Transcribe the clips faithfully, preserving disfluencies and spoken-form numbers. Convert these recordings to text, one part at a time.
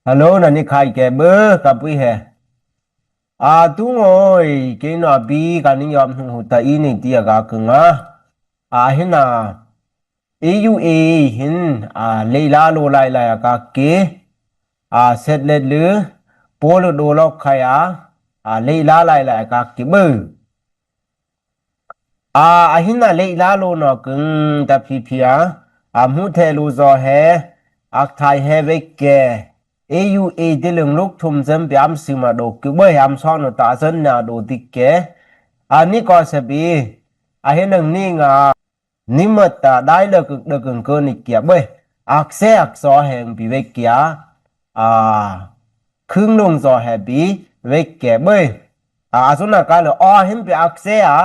Hello, nani khai ke bơ ka bui he. A, tu ngoi ke no a bi ka ning yom hung hu ta i ni ti a ka keng a. A, hina. E U A hin, a, lei la lo lai lai a ka ke. A, set let lu. Po lo do lo khai a. A, lei la lai lai a ka ke bơ. A, a hina lei la lo no keng ta phi phi a, a, hmu the lu zo he, ak thai he wek ke, e U A ti leng luk thum sem pi am sim a do ki bwe am so no ta sen na do ti ke. A, ni ko se bi, a hinang ni nga, ni ma ta dai le keng de keng ke ni kia bwe, ak se ak so heng bi wek kia. A, khưng lung zo he bi wek ke bwe. A, a sun a ka le o hin bi ak se a.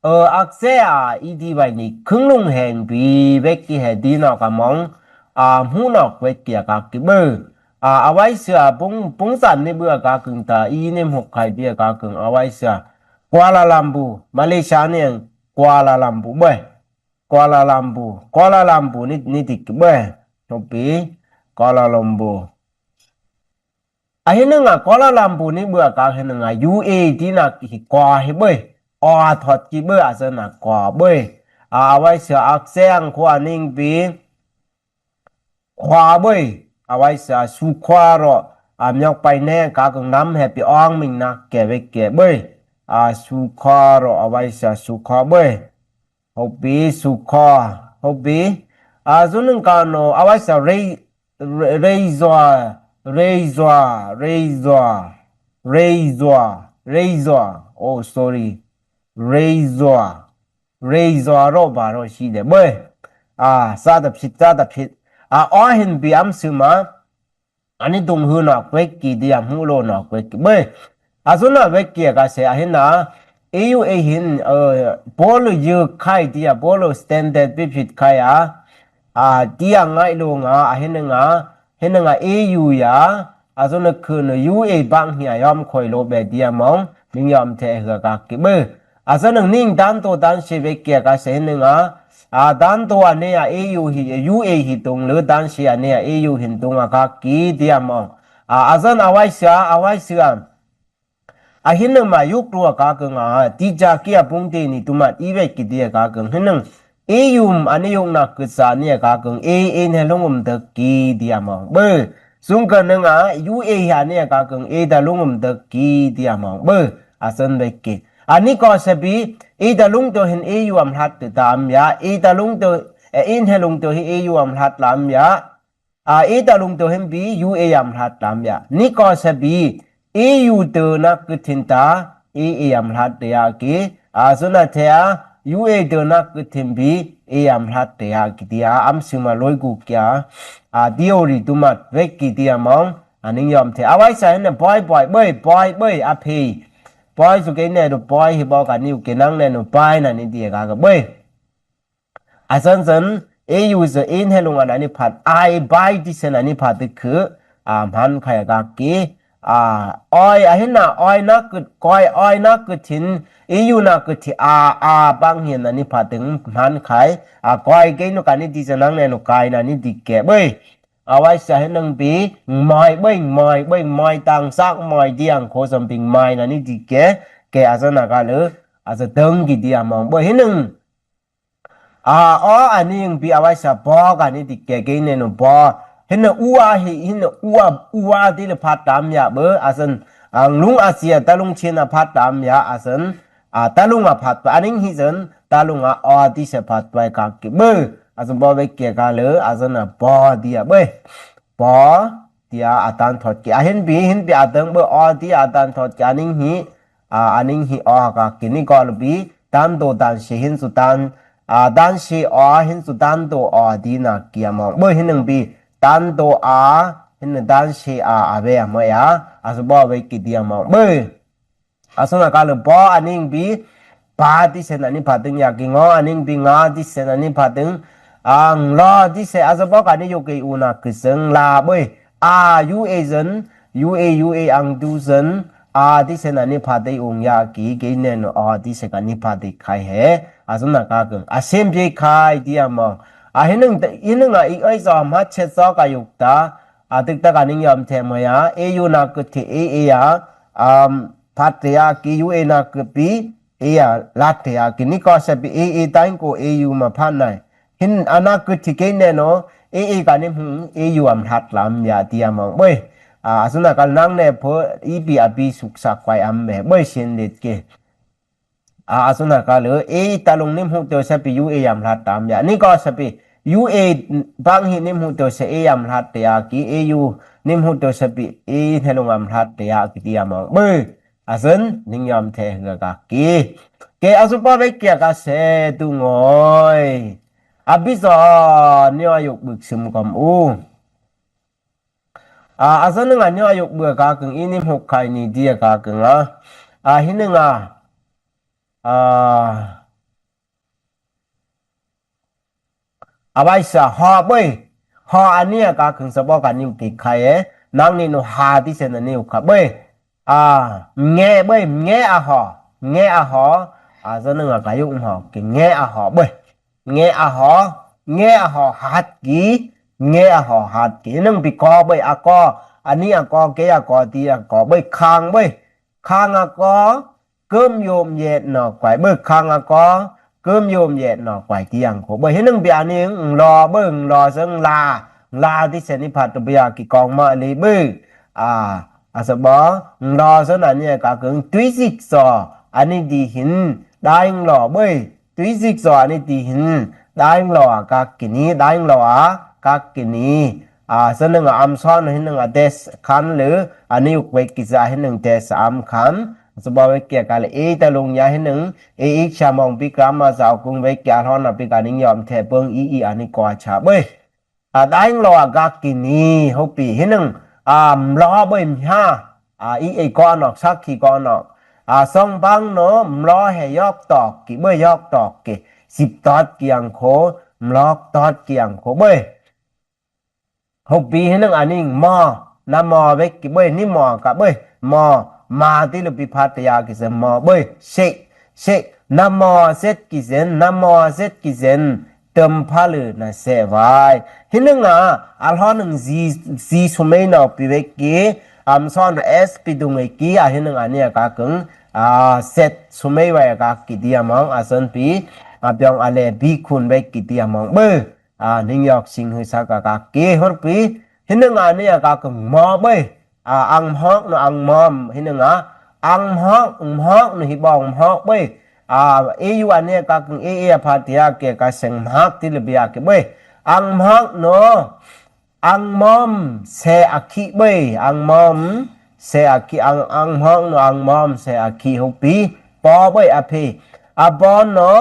Ơ, ak se a, i di bai ni khưng lung heng bi wek ki he di nok a mong, a, hmu nok wek ki a ka ki bơ. A, a wai sia pung, pung san ni bơ a ka keng ta, i ni hmuk khai bi a ka keng, a wai sia. Kuala Lumpur, Malaysia ni Kuala Lumpur bơ. Kuala Lumpur, Kuala Lumpur ni, ni ti ki bơ. Hopi, Kuala Lumpur. A hinang a Kuala Lumpur ni bơ a ka hinang a U A ti na ki kwa hi bơ. O a thot ki bơ a sen na kwa bơ. A, a wai sia ak se ang kwa ning bi. Kwa bwe, a wai sia su kwa ro, a, myok pai ne ka keng nam he pi ong ming na ke wek ke bwe. A, su kwa ro, a wai sia su kwa bwe. Hopi su kwa, hopi. A, zu neng ka no, a wai sia rei, rei, rei zua, rei zua, rei zua, rei zua, rei zua. Oh, sorry. Rei zua. Rei zua ro ba ro si de bwe. A, sa ta phit, sa ta phit. A, o hin bi am sim a. Ani dung hu nok wek ki di am hmu lo nok wek ki bwe. A sun a wek ki a ka se a hina. E U A hin, ơ, bol yu khai di a bol standard bi phit khai a. A, di a ngai lo nga, a hinang a. Hinang a e U ya, a sun a khen U A bang hia yom khoi lo be di a mong, ning yom the hua ka ki bơ. A sun a ning dan to dan se be kia ka se hinang a, a dan to a ne a e U hi, U A hi tung le dan se a ne a e U hin tung a ka ki di a mong. A, a sun a wai sia, a wai sia. A hinang ma yuk ru a ka keng a, ti ja ki a pung te ni tu mat i wek ki di a ka keng hinang. E U m a ni yuk na kesa ni a ka keng e, e ne lung um dek ki di a mong bơ. Sung ka nang a, U A ha ni a ka keng e da lung um dek ki di a mong bơ. A sen wek ki. A ni ko se bi, e da lung to hin e U am hlat te ta am ya, e da lung to, e, e ne lung to hin e U am hlat la am ya. A, e ta lung to hin bi, U A yam hlat lam ya. Ni ko se bi, e U to na kuthin ta, e, e yam hlat ya ki. A, suna the a, U A to na kuthin bi, e yam hlat ya ki tia, am sima loi gu kia. A, theory tu mat, wek ki tia mong. A, ning yom the. A, wai sa hin boi, boi, boi, boi, boi, a phe. Boi su ke ne do boi, hi bo ka ni u ke nang ne no bai na ni tia ka ka boi. A san san, e U se in he lung a nani phat, ai bai ti se nani phat ti khư, a, mhan khai a gak ki, a, oi, a hin na, oi na kut, koi, oi na kut hin, e U na kut hi, a, a, bang hin nani phat ti mhan khai, a, koi ke nu kani ti se nang ne nu kai nani ti ke boi. A wai sa hin nang bi, mai boi, mai boi, mai tang sak, mai diang ko sam bing mai nani ti ke, ke a sa na ka le, a sa dang ki ti a mong boi hin nang. A, o, a ning bi a wai sa bo kani ti ke ke ne no bo. Hin na u a hi, hin na u a, u a ti le phat tam ya boi, a san, a lung a sia ta lung chin a phat tam ya, a san, a ta lung a phat pa, a ning hi san, ta lung a o ti se phat pa ka ki boi. A san bo wek ke ka le, a san a bo ti a boi. Bo, ti a a tan thot ki. A hin bi, hin bi a dang boi o ti a tan thot ki, a ning hi, a, a ning hi o ka ki ni ko le bi, tan do tan se hin su tan, a, tan se o hin su tan do o ti na ki a mong. Boi hin nang bi, tan do a, hin tan se a, a we a mo ya, a su bo we ki ti a mong. Boi. A su na ka le bo a ning bi, ba ti se nani phat ting ya ki ngo, a ning bi nga ti se nani phat ting, a, nglo ti se, a su bo kani yo ke u na ki seng la boi. A, U A zan, U A, U A ang tu zan, a, ti se nani phat te ung ya ki, ke ne no, a, ti se kani phat te khai he, a, su na ka keng, a, sem je khai ti a mong. A, hin nang, hin nang a, i, oi, so, ma, che, so, ka yuk ta, a tŭk ta ka ning yom the mo ya, e yu na kŭt thi e e ya, um, phat the ya ki yu e na kŭt pi, e ya lat the ya ki ni ko sa pi e e taing ko e yu ma phat nai. Hin a na kŭt thi ke ne no, e e ka ni hmu, e yu am lat lam ya ti ya mong. Boi, a, a suna kal nang ne po, i pi a pi suk sa kwai am me, boi sin det ke. A, a suna kal, e i ta lung ni hmu teu sa pi yu e yam lat tam ya. Ni ko sa pi, yu e bang hi ni hmu teu sa e yam lat te ya ki, e yu ni hmu teu sa pi, e ne lung am lat te ya ki ti ya mong. Boi, a sun, ning yom the ga ka ki. Ke a su pa ve kia ka se tu ngoi. A bi so, ni a yuk buk sum kom u. A, a sa nâng a ni a yuk bua ka keng ini hmuk kai ni dia ka keng a. A, hi nâng a. A, a bai sa ho boi. Ho a ni a ka keng sa bo ka ni ki kai e. Nang ni no ha ti sen ni u ka boi. A, nge boi, nge a ho. Nge a ho. A sa nâng a ka yuk ho. Ki nge a ho boi. Nge a ho, nge a ho hat ki, nge a ho hat ki. Nâng pi ko boi a ko, a ni a ko, ke a ko, ti a ko, boi khang boi. Khang a ko, kơm yôm yet no kwai, boi khang a ko, kơm yôm yet no kwai ti ang ko. Boi hi nâng pi a ni ng lo, boi ng lo sâng la, ng la ti sen ni phat bia ki kong ma li boi. A, a sa bo, ng lo sâng a ni a ka keng tui sik so, a ni di hin, dai ng lo boi. Tui sik so a ni ti hin, dai ng lo a kak ki ni, dai ng lo a kak ki ni. A, sa nâng a am son, hi nâng a des kan lư, a ni uk wek ki sa hi nâng des am kan. Sa bo wek kia ka lư e ta lung ya hi nâng, e ik sa mong pi kram ma sa kung wek kia lhon a pi ka ning yom the pung i i a ni ko a cha boi. A, dai ng lo a kak ki ni, hô pi, hi nâng, a, mlo boi mha, a, i e ko nok, sak ki ko nok. A, song bang no, mlo he yok tok ki, boi yok tok ki, sip tot ki ang ko, mlok tot ki ang ko, boi. Hô pi hi nâng a ning mo, na mo wek ki boi, ni mo ka boi, mo, ma ti lu pi phat ya ki se mo boi, se, se, na mo set ki sen, na mo set ki sen, tơm pha lư na se vai. Hi nâng a, a lhon nâng zi, zi sumei no pi wek ki, am son es pi dung wek ki, a hi nâng a ni a ka keng, a, set sumei wai a ka ki dia mong, a son pi, a piong a le pi kun wek ki dia mong. Boi, a, ning yok sing hui sa ka ka ki hur pi, hi nâng a ni a ka keng mo boi. A, ang mhok no ang mom, hi nâng a. Ang mhok, mhok no hi bong mhok boi. A, e yu a ni a ka keng e e a phat ya ke ka seng mhak ti le bia ke boi. Ang mhok no, ang mom se a ki boi. Ang mom se a ki, ang, ang mhok no ang mom se a ki hô pi. Po boi a pi. A bon no,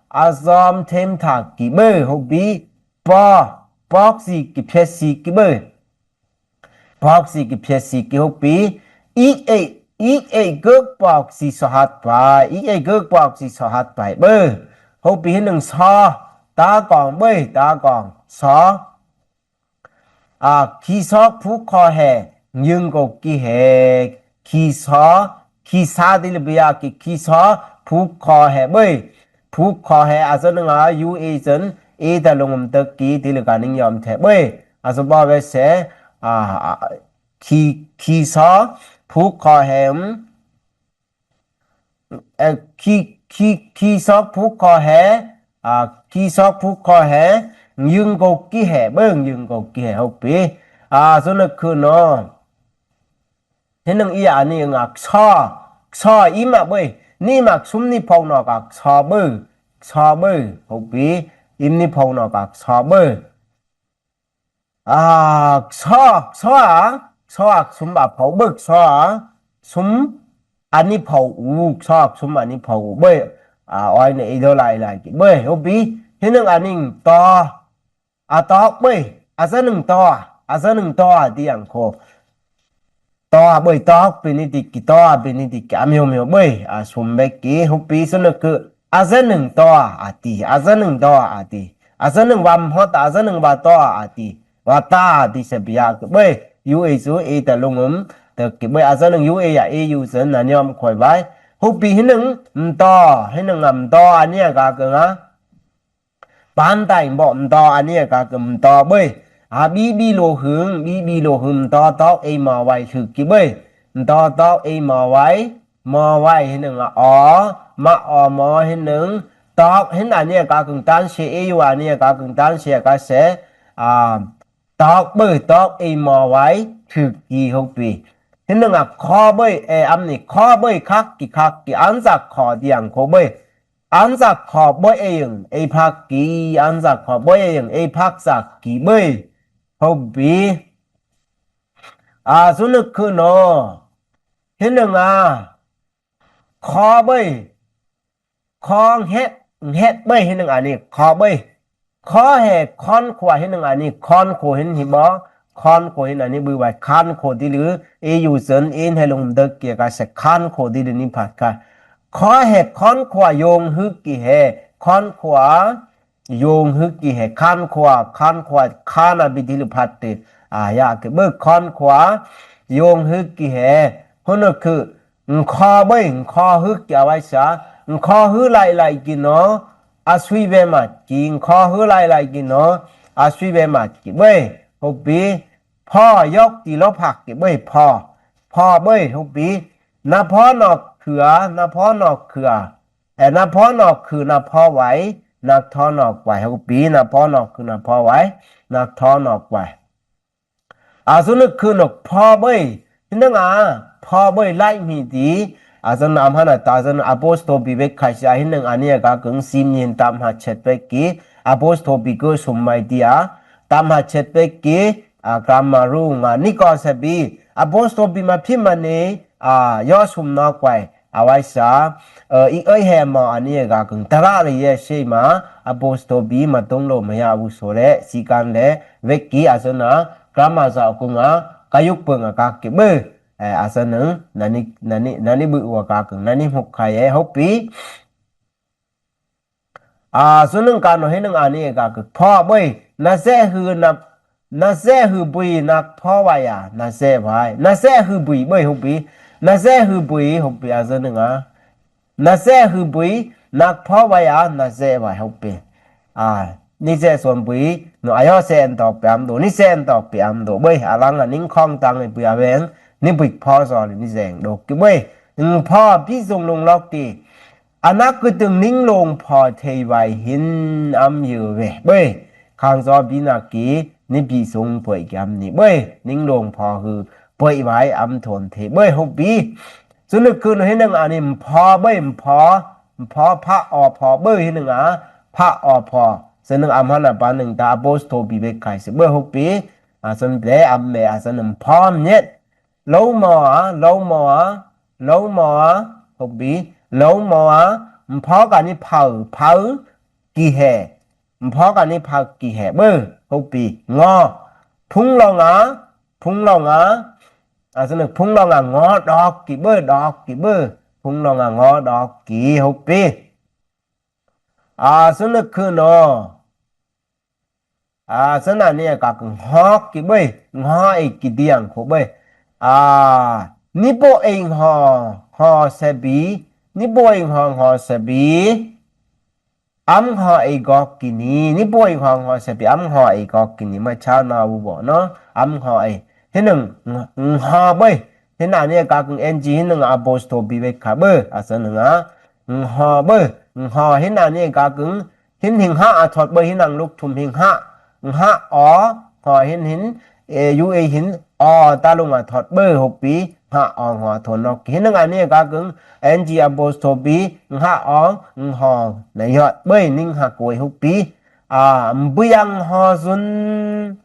a zom them thak ki boi hô pi. Po, pok si ki phet si ki boi. Pok si ki phet si ki hô pi. Ik e, ik e gök pok si so hat pai. Ik e gök pok si so hat pai boi. Hô pi hi nâng so. Ta kong boi, ta kong. So. A, ki sok phuk kho he. Yưng kok ki he. Ki so. Ki sa ti le bia ki, ki so. Phuk kho he boi. Phuk kho he. A sa nâng a yu e sen. E ta lung um tơ ki ti le ka ning yom the boi. A sa bo we se. A, a, Khi, khi so phuk kho he, ơ, khi, khi, khi so phuk kho he, a, khi so phuk kho he, yưng kok ki he, bơh yưng kok ki he hô pi. A, so nơ khư no. Hi nâng i a ni ngak so, so i ma bơh, ni mak sum ni phok no kak so bơh, so bơh, hô pi, im ni phok no kak so bơh. A, so, so a, so a sum a phok bơh, so a, sum a ni phok u, so a sum a ni phok u bơh. A, oi ne i do lai lai ki bơh, hô pi, hi nâng a ning to, a tok bơh, a sa nâng to, a sa nâng to a ti ang kho. To a bơh tok pi ni ti ki, to a pi ni ti ki, a myo myo bơh, a sum bek ki, hô pi so nơ khư, a sa nâng to a ti, a sa nâng to a ti. A sa nâng wa mhot, a sa nâng wa to a ti. Wa ta a ti se bia kơ bơh. Yu e su e ta lung um, tơ ki bơh, a sa nâng yu e ya e yu sen na nyom khoi bai. Hô pi hi nâng, mto, hi nâng a mto, a ni a ka kơ nga. Pan tai mbo mto, a ni a ka kơ mto bơh. A ɓi ɓi lo hưng, ɓi ɓi lo hưng, ntotop ei mo wai hưng ki ɓơi. Ntotop ei mo wai, mo wai hên nâng a o, ma o mo hên nâng, top hên a ni a ka kưng tan se, ei wa ni a ka kưng tan se a ka se, a, top ɓơi, top ei mo wai hưng ki hô pi. Hên nâng a kho ɓơi, e ăm ni kho ɓơi, khak ki khak ki, ăn sak kho diang kho ɓơi. Ăn sak kho ɓơi ei yưng, ei phak ki, ăn sak kho ɓơi ei yưng, ei phak sak ki ɓơi. Hô pi. A, sŭn nâng khư nô. Hên nâng a. Kho ɓơi. Kho nghet, nghet ɓơi hên nâng a ni kho ɓơi. Kho he khon khua hên nâng a ni khon khua hên hi ƀô. Khon khua hên a ni ƀư wai khon khua ti lư. Ei yu sân, ei he lŭng dơk ki a ka se khon khua ti lư ni phat ka. Kho he khon khua yong hư ki he. Khon khua. Yong hư ki he khon khua, khon khua, khon a bi ti lư phat ti. A, ya ki ƀơi khon khua, yong hư ki he. Hŭn nô khư, ng kho ƀơi, ng kho hư ki a wai sa, ng kho hư lai lai ki nô, a sui ve mat ki, ng kho hư lai lai ki nô, a sui ve mat ki ƀơi, hô pi, pho, yok ti lo phak ki ƀơi, pho, pho ƀơi, hô pi, na pho nŏk khư a, na pho nŏk khư a. E, na pho nŏk khư na pho wai, nak tho nŏk wai, hô pi, na pho nŏk khư na pho wai, nak tho nŏk wai. A, sŭn nâng khư nŏk pho ƀơi, hên nâng a, pho ƀơi lai mi ti, a, sân ăm hăn a ta, sân apostrophe pi ƀek khai sia, hên nâng a ni a ka kưng sim hên tam ha chet ƀek ki, apostrophe pi kơ sum mai ti a, tam ha chet ƀek ki, a, grammar ru nga, ni ko se pi, apostrophe pi ma phim ma ni, a, yo sum nŏk wai, A wai sa, ơ, i ơi he mo a ni a ka kưng tara re ye se ma, apostrophe pi ma tông lo ma ya vu so re, si kan re, vek ki a sân a, grammar sa kung a, ka yuk pưng a ka ki ƀư, e, a sân nâng, na ni, na ni, na ni ƀư wa ka kưng, na ni hmuk khai e, hô pi. A, sŭn nâng ka nô hên nâng a ni a ka kưng, pho ƀơi, na se hư na, na se hư ƀui, nak pho wai a, na se wai, na se hư ƀui ƀơi hô pi, na se hư ƀui hô pi a sân nâng a. Na se hư ƀui, nak pho wai a, na se wai hô pi. A, ni se sôn ƀui, nô a yo se ăn tŏk pi ăm dô, ni se ăn tŏk pi ăm dô ƀơi, a lăng a ning khong tăng ƀui a weng, ni ƀui pho so ni se ăn dô ki ƀơi. Ng pho pi sung lung lŏk ki. A nak kơ tưng ning lung pho thei wai hên ăm yơ we ƀơi. Khang so pi nak ki, ni pi sung ƀơi ki ăm ni ƀơi. Ning lung pho hư ƀơi wai ăm thôn thei ƀơi hô pi. Sŭn nâng khư nô hên nâng a ni pho ƀơi, pho, pho, pha o pho ƀơi hên nâng a, pha o pho. Sân nâng ăm hăn a pa nâng ta apostrophe pi ƀek khai se ƀơi hô pi. A sân ple ăm me a sân nâng pho mnhet. Lô mo a, lô mo a, lô mo a, hô pi. Lô mo a, pho ka ni phao, phao, ki he. Pho ka ni phao ki he ƀơi, hô pi. Ngo. Phung lŏng a, phung lŏng a. A sân nâng phung lŏng a ngo đŏk ki ƀơi, đŏk ki ƀơi. Phung lŏng a ngo đŏk ki hô pi. A sân nâng khư nô. A sân a ni a ka kưng hŏk ki ƀơi, ngo ei ki diang kho ƀơi. A, ni ƀô ei ngo, ngo se ƀi, ni ƀô ei ngo, ngo se ƀi. Ăm ngo ei gok ki ni, ni ƀô ei ngo, ngo se ƀi, ăm ngo ei gok ki ni, ma chao na u ƀô nô, ăm ngo ei. Hên nâng, ng-, ngo ƀơi. Hên a ni a ka kưng N G, hên nâng apostrophe pi ƀek khai ƀơi, a sân nâng a. Ngo ƀơi, ngo hên a ni a ka kưng, hên hên ha a thot ƀơi hên nâng luk thum hên ha. Ngo o, ngo hên hên, e, u ei hên, o ta lung a thot ƀơi hô pi, ngo o ngo thot nŏk. Hên nâng a ni a ka kưng, N G apostrophe, ngo o, ngo na yot ƀơi ning ha kôi hô pi. A, ƀư yang ho sŭn,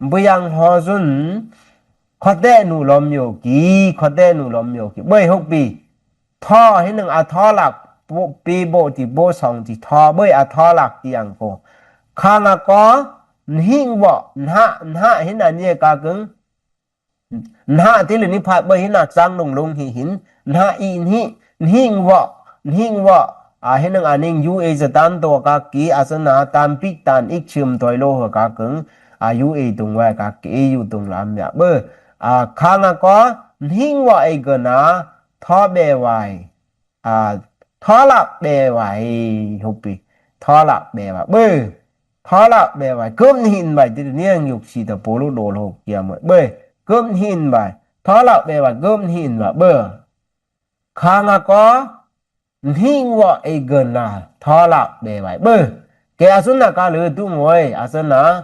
ƀư yang ho sŭn, kho te nu lom yo ki, kho te nu lom yo ki, ƀơi hô pi. Tho hên nâng a tho lak, ƀô, pi ƀô ti ƀô song ti tho ƀơi a tho lak ti ang kô. Khang a ko, nhing wo, nha, nha hên a ni a ka kưng. Nha ti lư ni phat ƀơi hên a sang lung lung hi hên. Nha i nhi, nhing wo, nhing wo. A hên nâng a ning u ei sa tan to ka ki, a sân a tan pik tan ik chim toi lo hơ ka kưng. A u ei tung wai ka ki, ei u tung lam ya ƀơi. A khang a ko, nhing wo ei gơ na, tho ƀe wai. A, tho lak ƀe wai, hô pi. Tho lak ƀe wai. Ƀơi. Tho lak be wai, gơp ni hin wai, ti niang yuk si ta polo dol hok kia moi. Bơi, gơp ni hin wai. Tho lak be wai, gơp ni hin wai. Bơi. Khang a ko, ni hin wa e gơna, tho lak be wai. Bơi. Ke a sun na ka lơ tu ngoi, a sun na.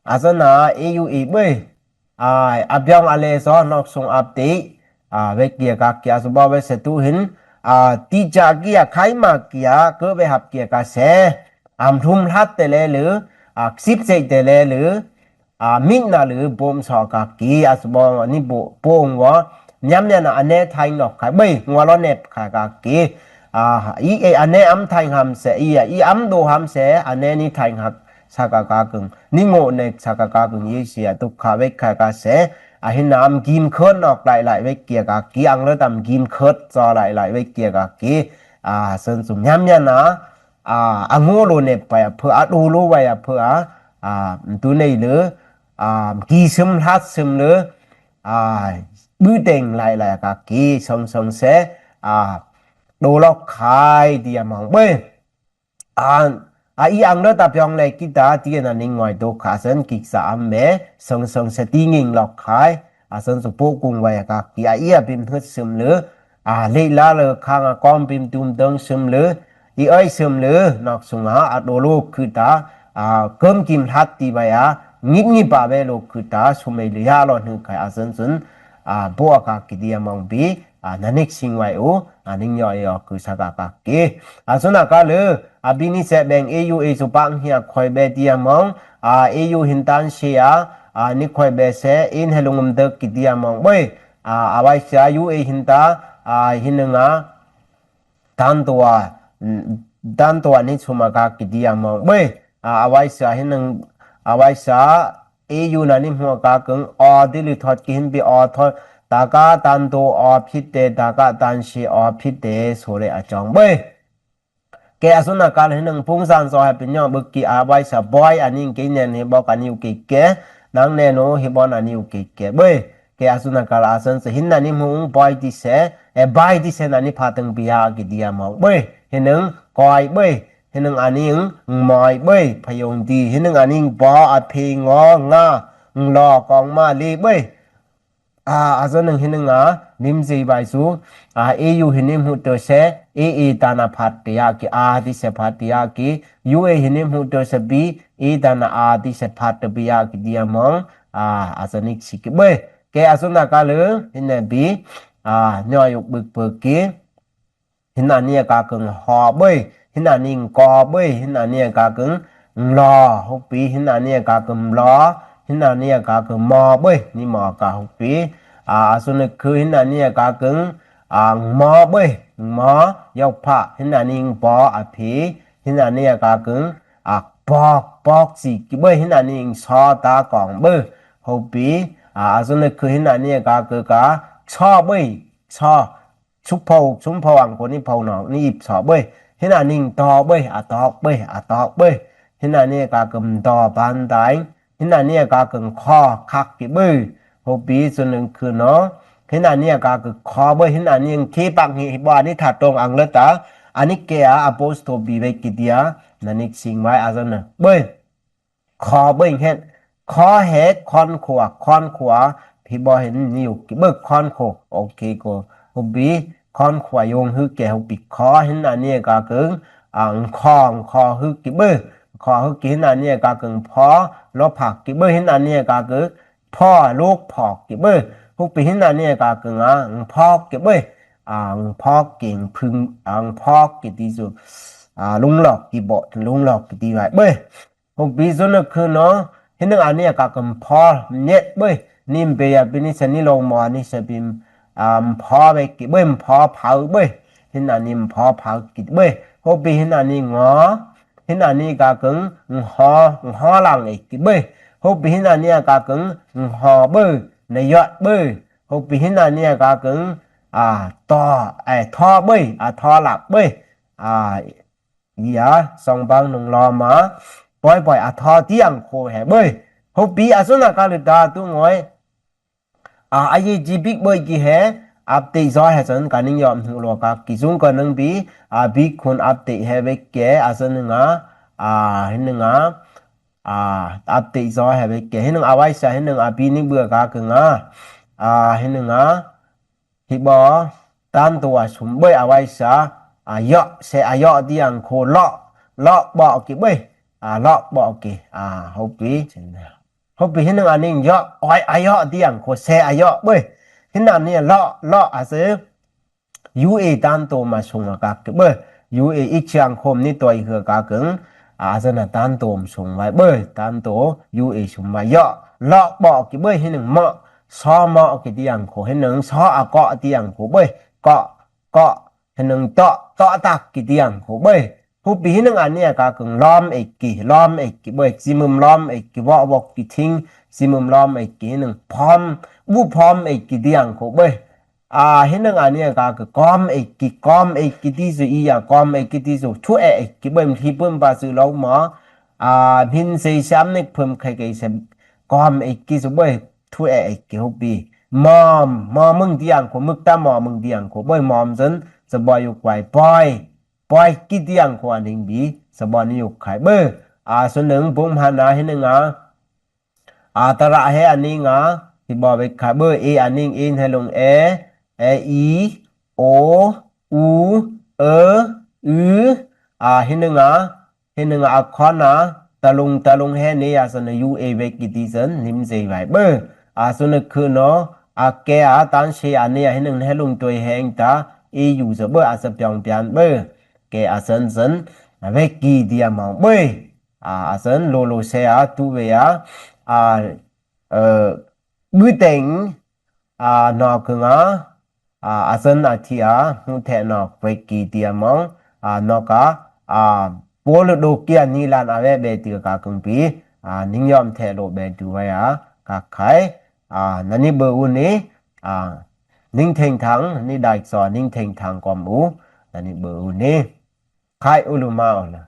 A sun na e yu e bơi. A, a biang a le so nok sung ap ti. A, wek kia ka kia su ba wek se tu hin. A, ti ja kia khai ma kia, ke wek hap kia ka se. Am thum hlat te le lơ. A, sip se te le lơ. A, min na lơ bom so ka ki, a su ba ni bo, bom wa. Niam niam na a ne thai nok khai bơi, ngwa lo nep khai ka ki. A, i e a ne am thai ham se, i a, i am do ham se, a ne ni thai hak. Sa ka ka kưng. Ni ngô nek sa ka ka kưng ye sia tuk kha wek kha ka se. A hin nam gim khơt nok lai lai wek kia ka ki ang lơ tam gim khơt so lai lai wek kia ka ki. A, sơn sum nham nha na. A, a ngô lo nek pai a phơ a đô lo wai a phơ a. A, tu nei lơ. A, ki sum hlat sum lơ. A, bư teng lai lai ka ki song song se. A, đô lok khai dia mong bơi. A, a i ang lơ ta piong le kita ti na ning ngoi to kha sân kik sa am me, song song se ti nging lok khai, a sân su po kung wai ka ki a i a bim hut sum lơ, a le la lơ khang a kom bim tum dong sum lơ, i oi sum lơ, nok sung a, a đô lo khư ta, a, gơm kim hlat ti wai a, ngip ngip ba we lo khư ta, sum ei lơ ya lo hnu khai a sân sân, a, bo a ka ki dia mong bi, a, na nik sing wai u, a, ning yo yo khư sa ka ka ki. A, sun a ka lơ, a, bi ni se beng e yu e su pang hia khoi be dia mong, a, e yu hin tan sia, a, ni khoi be se, in he lung um dek ki dia mong bơi. A, a wai sia yu e hin ta, a, hin nga, tan tua, mm, tan tua ni suma ka ki dia mong bơi. A, a wai sia hin nga, a wai sia, e yu na ni hmua ka kưng, o di lư thot ki hin bi o thot, ta ka tan tu o phit te, ta ka tan si o phit te, so re a chong bơi. Ke a sun a ka lơ hin nga pung san so he pin nyong bơ ki a wai sa boi a ning ke nen he bo ka ni u ke ke, nang nen u he bo na ni u ke ke bơi. Ke a sun a ka lơ a sun se hin na ni hmung boi ti se, e boi ti se na ni pha teng bia ki dia mong bơi. Hin nga koi bơi. Hin nga a ning moi bơi, pha yong ti. Hin nga a ning bo a phe ngo nga, ng lo kong ma le bơi. A, a sun nga hin nga, nim se bai su. A, e yu hin nim hu to se, e e ta na phat te ya ki, a ti se phat te ya ki. Yu e hin nim hu to se bi, e ta na a ti se phat te bi ya ki dia mong. A, a sun ik si ki bơi. Ke a sun a ka lơ, hin na bi. A, nyo yuk bik bik ki. Hin a ni a ka kưng ho bơi, hin a ni ko bơi, hin a ni a ka kưng lo, huk pi, hin a ni a ka kưng lo, hin a ni a ka kưng mo bơi, ni mo ka huk pi. A, a sun khư hin a ni a ka kưng, a, mo bơi, mo, yok pha, hin a ni bo a phi, hin a ni a ka kưng, a, pok, pok si ki bơi, hin a ni so ta kong bơi, huk pi. A, a sun khư hin a ni a ka kưng ka, so bơi, so, Suk phâu, suk phâu ang ko ni phâu nok, ni ip so bơi. Hin a ning to bơi, a tok bơi, a tok bơi. Hin a ni a ka kưng to ban tai. Hin a ni a ka kưng kho khak ki bơi. Hô pi sun nưng khư no. Hin a ni a ka kưng kho bơi, hin a ning khi pak hi, hi bo a ni tha tông ang lơ ta. A ni ke a apostol bi bơi ki dia. Na ni sing wai a sun nưng bơi. Kho bơi hên. Kho he khon khua, khon khua. Pi bo hên ni yuk ki bơi khon khua. Ok ko. Hô pi khon khua yong hư ke hô pi kho hin a ni a ka kưng. A, ng kho, ng kho hư ki bơi. Kho hư ki hin a ni a ka kưng pho. Lo phak ki bơi hin a ni a ka kưng. Pho, luk phok ki bơi. Hô pi hin a ni a ka kưng a, ng phok ki bơi. A, ng phok ki, ng phưng, a, ng phok ki ti su. A, lung lok ki bo, lung lok ki ti wai bơi. Hô pi sun nưng khư no, hin nưng a ni a ka kưng pho, nhiet bơi. Nim pe a pi ni se ni long mo a ni se pi, a, pho bơi ki bơi, pho phao bơi. Hin a ni pho phao ki bơi. Hô pi hin a ni ngo, hin a ni ka kưng, ngo, ngo lang e ki bơi. Hô pi hin a ni a ka kưng, ngo bơi, na yot bơi. Hô pi hin a ni a ka kưng, a, to, e, tho bơi, a, tho lak bơi. A, Ia, song bang nung lo ma. Poi poi a tho tiang kho he bơi. Hô pi a sun a ka lơ ta tu ngoi. A, a ye ji bik bơi ki he. Ap te zo he sun ka ning yom hnu lo ka ki sung ka nung bi. A bik khun ap te he bek ke a sun nga. a, hinưng a, a, ăp tê i so he bek ke hinưng a wai sa hinưng a pi ni bơ ka kưng a, a, hinưng a, hi bơ, tăn tô a sum bơi a wai sa, a, yŏ, se a yŏ ti yang kho lŏ, lŏ bŏ ki bơi, a, lŏ bŏ ki, a, hô pi, hô pi hinưng a ning yŏ, oi a yŏ ti yang kho se a yŏ bơi, hinưng a ni lŏ, lŏ a se, yu ê tăn tô ma sung a kak ki bơi, yu ê i chiang khôm ni toi hơ ka kưng, a, a se na tăn tô ma sung wai bơi, tăn tô, yu ê sum wai yŏ, lŏ bŏ ki bơi hinưng mŏ, so mŏ ki ti yang kho hinưng so a kŏ ti yang kho bơi, kŏ, kŏ, hinưng tŏ, tŏ tak ki ti yang kho bơi. Hô pi hinưng a ni a ka kưng lŏm ê ki, lŏm ê ki bơi, si mưm lŏm ê ki, wŏ wŏk ki thing, si mưm lŏm ê ki hinưng phŏm, bu phŏm ê ki ti yang kho bơi. A, hinưng a ni a ka kưng kŏm ê ki, kŏm ê ki ti su i ya, kŏm ê ki ti su, thu ê ê ki bơi, mthi pưm pa su lŏ mŏ, a, mhin se siam nik pưm khe ke se, kŏm ê ki su bơi, thu ê ê ki hô pi. Mom, mom mưng ti yang kho, mưk ta mom mưng ti yang kho bơi, mom dân, sa bơi yŭk wai, bơi, bơi ki ti yang kho a ning bi, sa bơi ni yŭk khai bơi. A, su nưng bung mhan a hinưng a, a, tara he a ning a, hi bơi bek khai bơi, ê a ning ê he lung e, e, i, o, u, ơ, ư, a, hinưng a, hinưng a khon a, ta lung, ta lung he ni a sa na yu ê bek ki ti dân, nim zei wai bơi. A, su na khư no, a, ke a, tăn se a ni a hinưng he lung toi heng ta, ê yu sa bơi, a sa piong pian bơi. Ke a dân dân, a, bek ki ti a mong bơi. A, a dân lô lô se a, tu we a, a, ơ, bư têng, a, nŏ kưng a, a, a dân a thi a, hŭ the nŏ bek ki ti a mong, a, nŏ ka, a, pô lô đô ki a ni lan a we be ti ka kưng pi, a, ning yom the lô be tu wai a, ka khai, a, na ni bơ u ni, a, ning thêng thang, ni đai so, ning thêng thang kŏm u, na ni bơ u ni. Khai u lu mau la.